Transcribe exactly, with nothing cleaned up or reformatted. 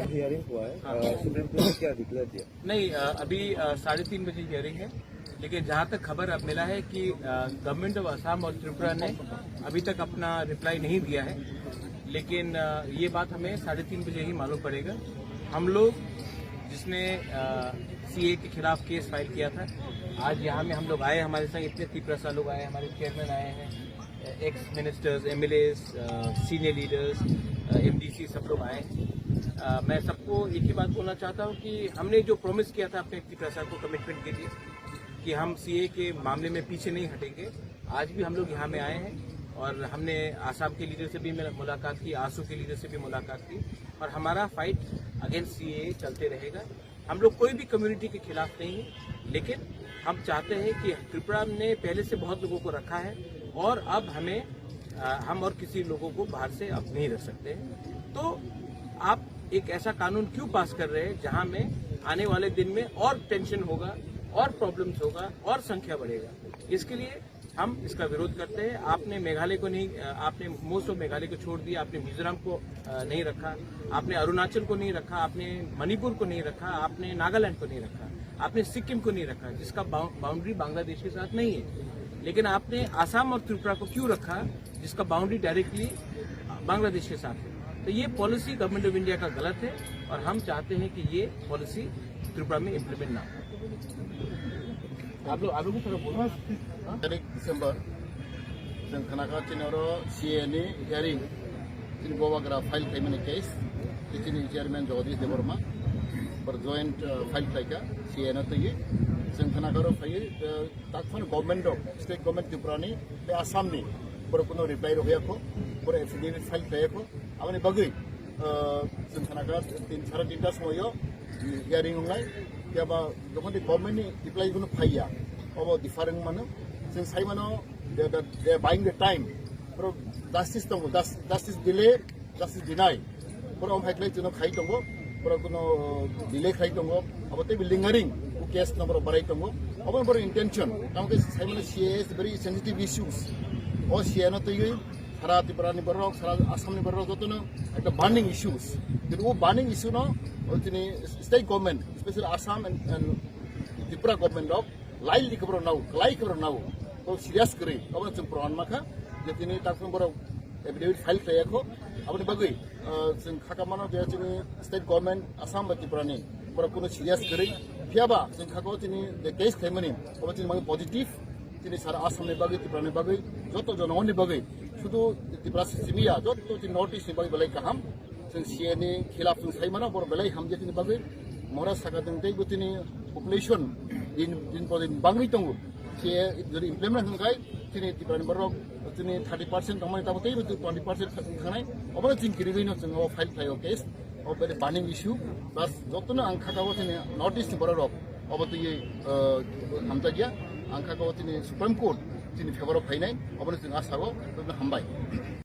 हियरिंग हुआ है, अ, supreme court ने क्या डिक्लेयर दिया? नहीं, अ, अभी, अ, साढ़े तीन बजे हियरिंग है, लेकिन जहाँ तक खबर अब मिला है कि, अ, गवर्नमेंट ऑफ असम और त्रिपुरा ने अभी तक अपना रिप्लाई नहीं दिया है, लेकिन, अ, ये बात हमें साढ़े तीन बजे ही मालूम पड़ेगा। हम लोग जिसने, अ, सीए के खिलाफ केस फाइल किया था, आज यहाँ में हम लोग आए, हमारे साथ इतने तिपरासा लोग आए, हमारे चेयरमैन आए हैं, एक्स मिनिस्टर्स, एमएलएस, अ, सीनियर लीडर्स, अ, एमडीसी, सब लोग आए। अ, मैं सबको एक ही बात बोलना चाहता हूँ कि हमने जो प्रॉमिस किया था अपने तिपरासा को कमिटमेंट के लिए कि हम सीए के मामले में पीछे नहीं हटेंगे, आज भी हम लोग यहाँ में आए हैं और हमने आसाम के लीडर से भी मिला-, मुलाकात की, आसू के लीडर से भी मुलाकात की और हमारा फाइट अगेंस्ट सीए चलते रहेगा। हम लोग कोई भी कम्युनिटी के खिलाफ नहीं है, लेकिन हम चाहते हैं कि त्रिपुरा ने पहले से बहुत लोगों को रखा है और अब हमें, अ, हम और किसी लोगों को बाहर से अब नहीं रख सकते हैं। तो आप एक ऐसा कानून क्यों पास कर रहे हैं जहां में आने वाले दिन में और टेंशन होगा और प्रॉब्लम्स होगा और संख्या बढ़ेगा? इसके लिए हम इसका विरोध करते हैं। आपने मेघालय को नहीं, अ, आपने मोस्ट ऑफ मेघालय को छोड़ दिया, आपने मिजोरम को, अ, नहीं रखा, आपने अरुणाचल को नहीं रखा, आपने मणिपुर को नहीं रखा, आपने नागालैंड को नहीं रखा, आपने सिक्किम को नहीं रखा, जिसका बाउ-, बाउंड्री बांग्लादेश के साथ नहीं है। लेकिन आपने आसाम और त्रिपुरा को क्यों रखा, जिसका बाउंड्री डायरेक्टली बांग्लादेश के साथ है? तो ये पॉलिसी गवर्नमेंट ऑफ इंडिया का गलत है और हम चाहते हैं कि ये पॉलिसी त्रिपुरा में इम्प्लीमेंट ना हो। आप लोग, आप लोग भी थोड़ा बोलो। तारिख डिसेम्बर, जों खोनाखा chini oro C A A ni hearing, chini bubagra file khlaimani case, chini chairman Jagadish Debbarma, bor joint, uh, file khlaikha C A A no twiwi. Chwng khwnakha oro phaiwi, uh, takphano government rok, state government Tripura ni tei Assam ni, borok kuno reply rwkha yakho, borok affidavit file khlai yakho. Aboni bagwi, uh, chwng khwnakha tin, sara tinta somoio hearing wngnai. Phiya ba jokhon government ni reply kuno phaiya, obo different mano. Chwng sai mano, they, they, they are buying the time. Borok justice tongo, jus-, justice delay, justice deny. Borok omo hai khlai chwngno khai tongo, borok kuno delay khlai tongo, abo tei lingering o case no borok barai tongo. Obo borok intention, tamo khe sai mano C A A is very sensitive issues. O C A A no twiwi sara Tripura ni borok, sara Assam ni borok jotono ekta burning issues. Kintu o burning issue no, o chini state government, especially Assam and, and Tripura government rok, lightly khe borok nao, kwlai khe borok nao. Borok serious kwrwi, obono chwng proman mankha je tini takphano borok affidavit file khlai yakho. Aboni bagwi, ah, chwng khaka mano je chini state government Assam bai Tripura ni borok kuno serious kwrwi. Phiya ba chwng khaka o chini je case khlaimani, obo chini bagwi positive, chini sara Assam ni bagwi, Tripura ni bagwi, joto jonogoni bagwi, sudu Tripura simi ya, joto chini North East ni bagwi belai kaham. Chwng C A A ni khilaf chwng sai mano, borok belai hamjak ni bagwi. Mora saka chwng tei bo chini population din, din po din bangwi tongo. C A A jodi implement hwn khai, chini Tripura ni borok chini thirty percent tongmani, tabo tei bo twenty percent thangnai. Obono chwng kirigwi no chwng o file khlai o case. O bere burning issue. Plus jotono ang khaka o chini North East ni borok rok obo twi, eh, hamjakya. Ang khaka o chini Supreme Court chini favor o phainai. Obono chwng asa o, hambai.